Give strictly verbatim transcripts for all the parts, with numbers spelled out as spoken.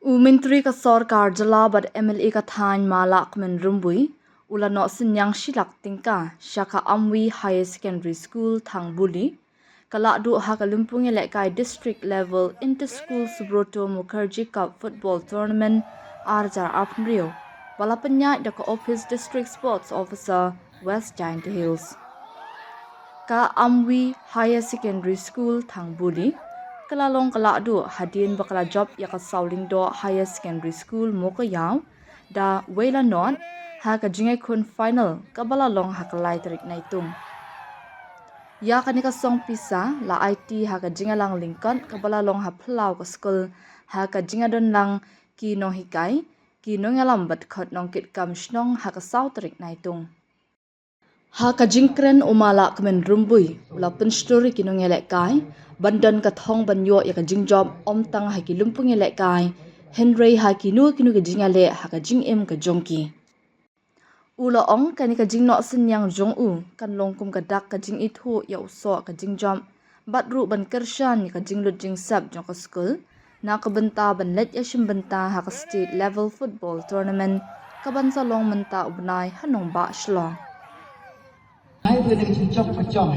U Myntri ka Sorkar Jylla bad M L A ka thaiñ Ma Lahkmen Rymbui u la noh synñiang shi lak tyngka sha ka Amwi Higher Secondary School Thangbuli, ka la duh ha ka lympung ïalehkai District Level Inter School Subroto Mukherjee Cup Football Tournament ar hajar arphew hynriew, ba la pynïaid da ka Office District Sports Officer, West Jaintia Hills. Ka Amwi Higher Secondary School Thangbuli ka la long ka la duh hadien ba ka la jop ïa ka Saw Lyngdoh Higher Secondary School Mowkaiaw da wei la nod ha ka jingïakhun final kaba la long ha ka lai tarik Naitung. Ïa kane ka song pisa la aiti ha ka jingïalang lyngkot kaba la long ha phyllaw ka skul ha ka jingïadonlang ki nonghikai, ki nongïalam bad khot nongkitkam shnong ha ka saw tarik Naitung. Ha ka jingkren u Ma Lahkmen Rymbui u la pynshlur ïa ki nongïalehkai ban don ka thong ban ïoh ïa ka jingjop ym tang ha ki lympung ïalehkai hynrei ha kino kino ki jingïaleh ha ka jingim ka jong ki. U la ong kane ka jingnoh synñiang jong u kan long kum ka dak ka jingithuh ïa u soh ka jingjop bad ruh ban kyrshan ïa ka jinglut jingsep jong ka skul na ka bynta ban leit ïashim bynta ha ka State Level Football Tournament kaban sa long mynta u bnai ha nongbah Shillong. Ai tu ni kicim cok kacong.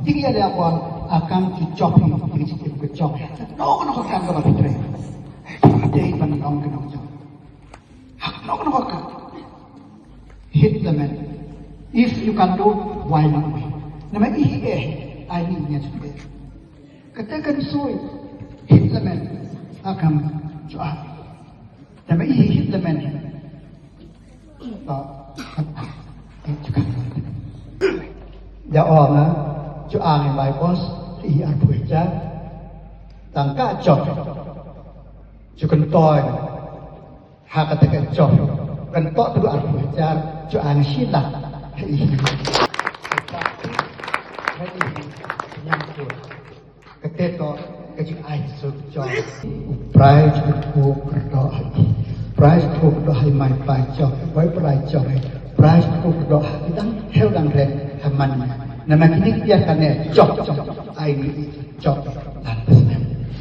Tinggi ada apa akam kicok ni kicim kacong. No no kau kan kau berpikir. Dia iban nong kenong cok. Hak no no kau kan. Hit the man. If you can do, why not me? Nama ih eh. Ai ni nya cok. Kata kan soi. Hit the man. Akam cok. Nama ih hit the man. Ja ong a, ju ang bai bos, i ar pui ja. Tang ka jok. Ju kentoi. Ha kata ka jok. Kentoi tu ar pui ja, ju ang sila. Hei. Hei. Nyam tu. Kata to ka jingai suk jong. Prai ju kyrdoh ha i. Prai ju kyrdoh ha i mai prai jong. Wai prai jong. Prai ju kyrdoh ha i dang heu dang ren ha man. Nama kini dia kane jok jok. Ai ni jok.